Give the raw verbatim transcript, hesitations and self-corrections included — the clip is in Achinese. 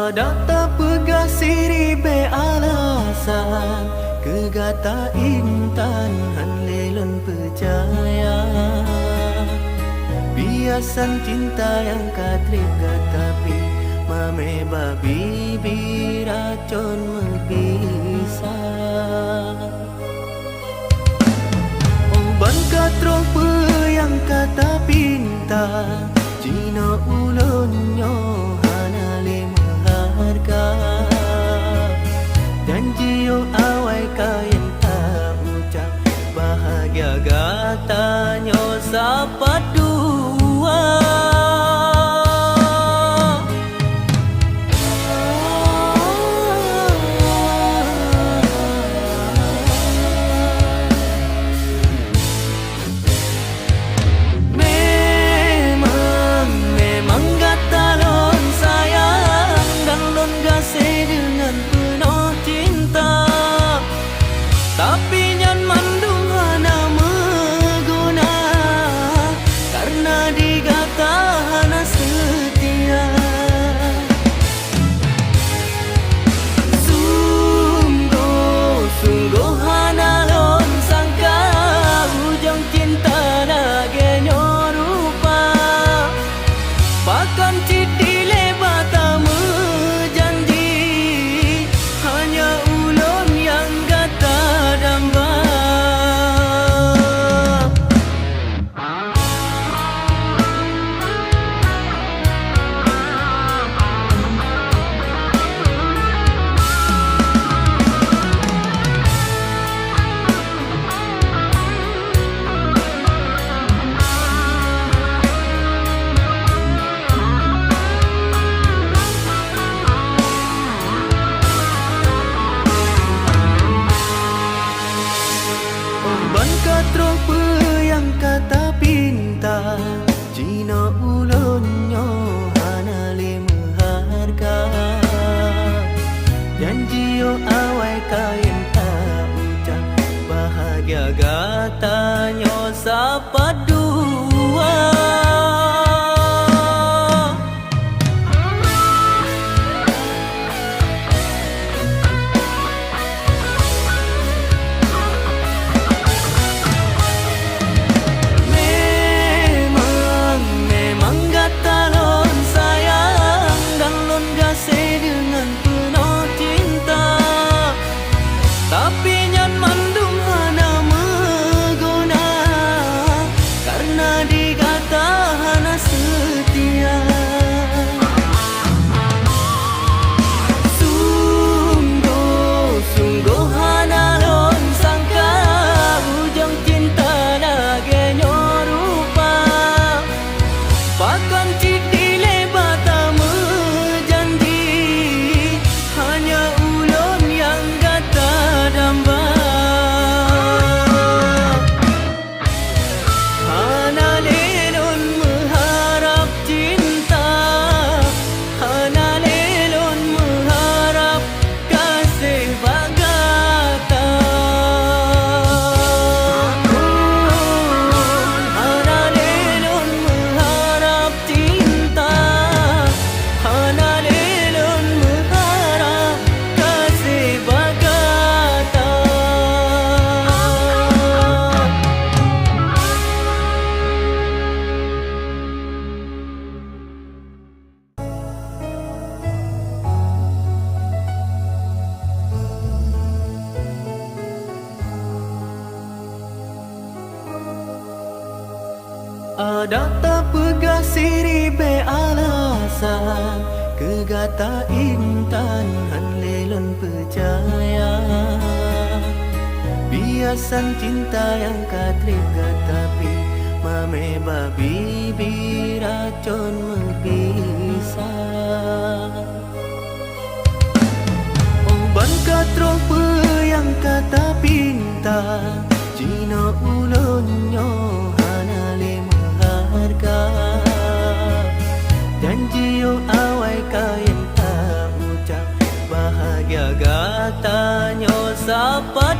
Adak tapeugah siribée alasan keu gata intan, han lé lôn peucaya. Biasan cinta nyang ka treb gata pih, mamé babi bira con meubisa. Óh ban ka troh peue nyang ka tapinta, jinoe ulôn nyoe hana lé meuhareuga. Janji yoh awai kayém ta-ucab, bahagia gata nyoe sapat dua. Memang, memang gata lôn sayang dan lôn gaséh deungon peunoh cinta. Tapi nyan mandum hana meuguna, karena di gata hana seutia. Sunggoh, sunggoh hana lôn sangka ujong cinta lagée nyoe rupa. Pakon cit dilée bak tameujanji, hanya ulôn nyang gata damba. Ban ka troh peue nyang ka tapinta, jinoe ulôn nyoe hana lé meuhareuga. Janji yoh awai kayém ta-ucab, bahagia gata nyoe sapat dua. Memang, memang gata lôn sayang dan lôn gaséh deungon peunoh cinta. Tapi nyan mandum hana meuguna, karena di gata hana seutia. Sunggoh, sunggoh hana lôn sangka ujong cinta lagée nyoe rupa. Pakon cit dilée bak tameujanji, hanya ulôn nyang gata damba. Hana lé lôn meuharab cinta, hana lé lôn meuharab gaséh bak gata. Hana lé lôn meuharab cinta, hana lé lôn meuharab gaséh bak gata. Adak tapeugah siribée alasan keu gata intan, han lé lôn peucaya. Biasan cinta nyang ka treb gata pih, mamé babi bira con meubisa. Óh ban ka troh peue nyang ka tapinta, jinoe ulôn nyoe hana lé meuhareuga. Janji yoh awai kayém ta-ucab, bahagia gata nyoe sapat